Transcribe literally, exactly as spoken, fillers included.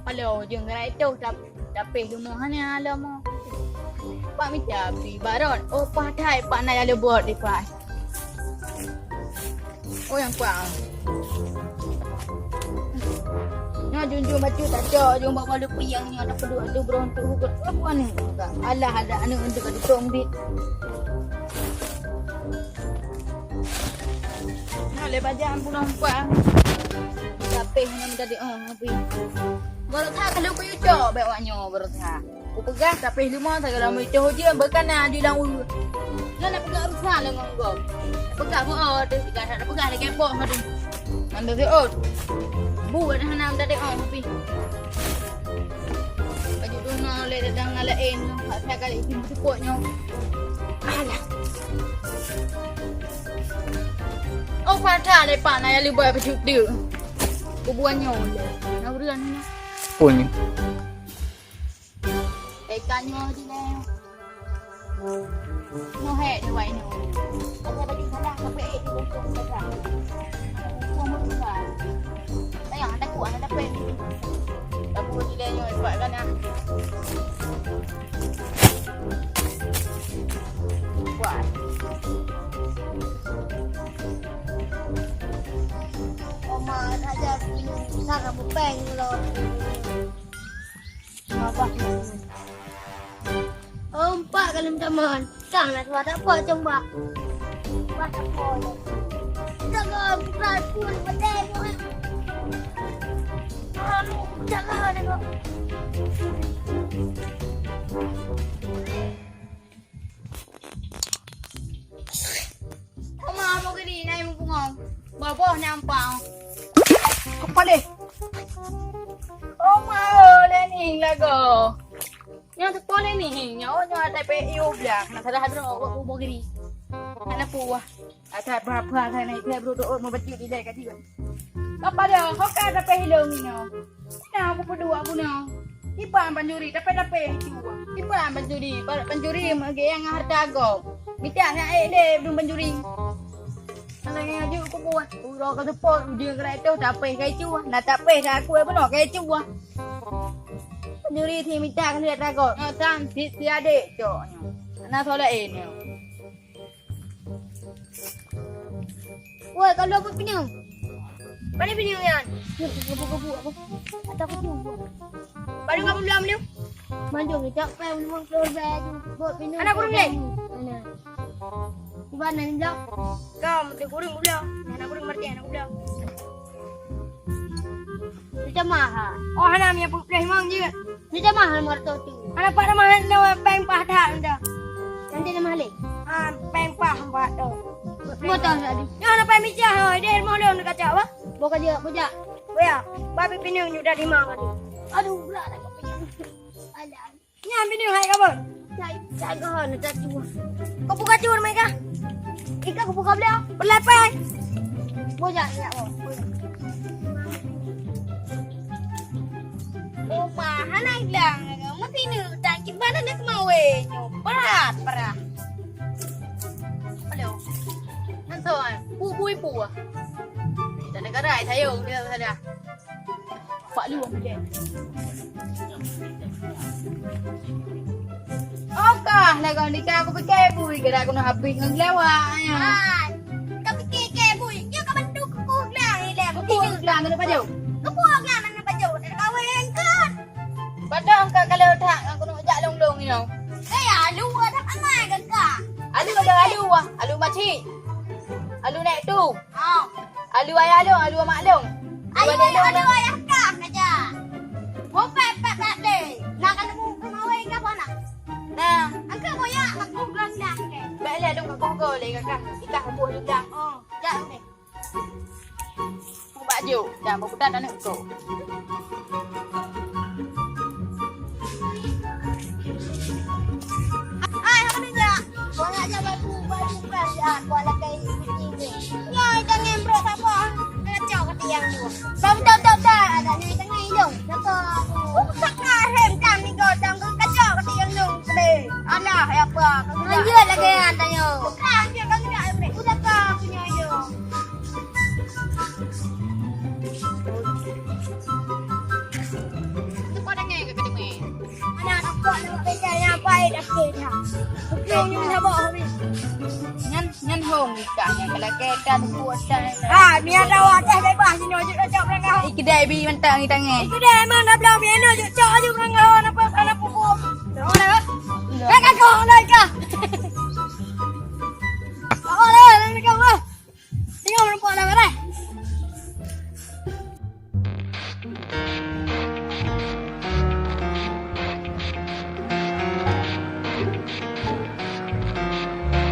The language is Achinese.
Halo, jeueng gerai toh tap-, tapéh leumo hana leumo. Pak mita bri barot. Oh, patai pak na ya leubot di pat. Oh, nyang kuat. Nyoe jun-jun bacut tacok, jun bak balu piyang nyoe, tapeuduek atu beuroh untuk huköm. Apa ni? Alah, ada aneuk untuk ka ditong dit. Nyoe lé bajang pulang kuat. Tapi hanya menjadi, oh, habis. Baru tak kalau kuyucok, baik wak nyoe, baru tak. Kupeugah, tapi leumo sagala meucah ujeuen beukana aju lam ureueng. Nyan na peugah urusan lé ngon gob. Peugah beuo deh, peugah that peugah lagèe boh deh. Nyan deh ot. Bu dah hana tadi oh tapi. Baju duna lé dadang na laén, hak saya kali itim seupôt nyoe. Alah. Oh, pada lé pak na ya lé boh baju tu. Kubuan nyoe lé. Na ureueng nyoe. Pun. Eh, ka nyoe di lé. Nyoe hé di wai nyoe. Ada baju salah sampai eh di lé salah. Semua buka. Sayang ada kuah ada pen. Tapi di lé nyoe sebab kan ah. Kuat. Oma saja sini nak kamu peng lo. Babah. Empat kali teman. Sang nak suara tak apa coba. Wah tak apa. Jaga bukan pun betul. Jaga nak. Oma, mau gini, naik mumpung. Baboh nyampang. Kepala. Oma, oh, lening lagu. Nyoe seupôt lening, nyoe, nyoe ada P U blah. Nak salah hadroe, awak bubuh gini. Nak neupue. Ada berapa, ada naik, dia beruduk, oh, mau baju di dalam kaki. Apa dia? Kau kan ada P U nyoe. Na kupeuduek bunoe. Iban pancuri, tapi-tapi itu. Iban pancuri, pa-, pancuri meugeueng hareuta gob. Mita nyan ék lé dum pancuri. Alah nyan jeuet kubuet. Uroe ka seupôt, ujeuen gerai toh, tapéh ka icu. Na tapéh ka aku bunoe ka icu. Pancuri si mita ka hareuta gob. Nyoe tan si, si adék cok nyoe. Na soe laén nyoe. Woi, kalau buat pineung. Mana pineung nyan? Gebu-gebu apa? Atau aku tunggu. Baru kamu belum ni? Manjung ni cak pai memang keluar baju. Buat pineung. Anak kurung deh. Mana? Di mana ni blok? Kau mesti kurung belum. Anak kurung berarti anak belum. Macam mahal. Oh, hana mi peupleh mang je. Macam mahal marto tu. Hana pat mahal na peng pah that dah. Nanti na mahal. Ah, peng pah empat tu. Motor tadi. Ya, hana peng micah, ha. Dia mau lon kaca apa? Boka je, bujak. Ya, babi pineung udah lima kali. Aduh, berat dah kau pineung. Alah. Nyan bini hai kawan. Cai, cai gahon, cai cua. Kau buka cua mai kah? Ika kau buka beliau. Berlepai. Bujak, ya, oh. Rumah, hana hilang. Mesti ni, tak gimana nak mau eh. Berat, berat. Aduh. Nanti, bu, bu, bu. Kita negara, saya, dia ada. Pak Lu, okey. Oh, kah lagu ni, kah aku pikir bui, kira aku nak habis ngon gelawak, ya. Hai, kau pikir ke bui? Dia kau bantu kukuh gelang ni, leh. Kukuh gelang kena pajuk. Kukuh gelang mana pajuk? Dah kahwin ke? Padahal kau kalau tak, aku nak jak long-long ni, tau. Eh, alu ada pakai ke kau? Alu ada alu, ah. Alu macik. Alu naik tu. Oh. Alu ayah lôn, alu mak lôn. Ayu, alu ayah kah aja. Bopet pet pet deh. Nak kena buku mawe ke apa nak? Nah. Angka boyak nak buku gelang dah ke? Baiklah, dong kau kau le kakak. Kita buku juga. Oh, jak deh. Bak juk, dah buku dah anak kau. Ai, apa ni, Jak? Kau nak jaga tu, baju pras, Jak. Kau nak kain putih ni. Nyai jangan brok apa? Kacau kata yang tu. Bang, tak, tak, tak. Ada nyai tengah hidung. Siapa? Oh, tak kahim kan ni kau, jangan kacau kata yang tu. Alah, ya apa? Lanjut lagi, ya, tanya. Bukan, dia kan tidak, udah kau punya hidung. Kok nak pekai nyang pai dah pekai dah. Pekai nyang nak bawa habis. Nyan, nyan hong nikah nyan. Kalau kita buat dah. Ha, ni ada wadah bebas sini, jok cok berangah. Iki dai bi mantap ni tangi. Iki dai emang dah bilang biar nak jok cok aju berangah. Apa, apa, apa, apa. Jangan dah. Kan kau nak nikah.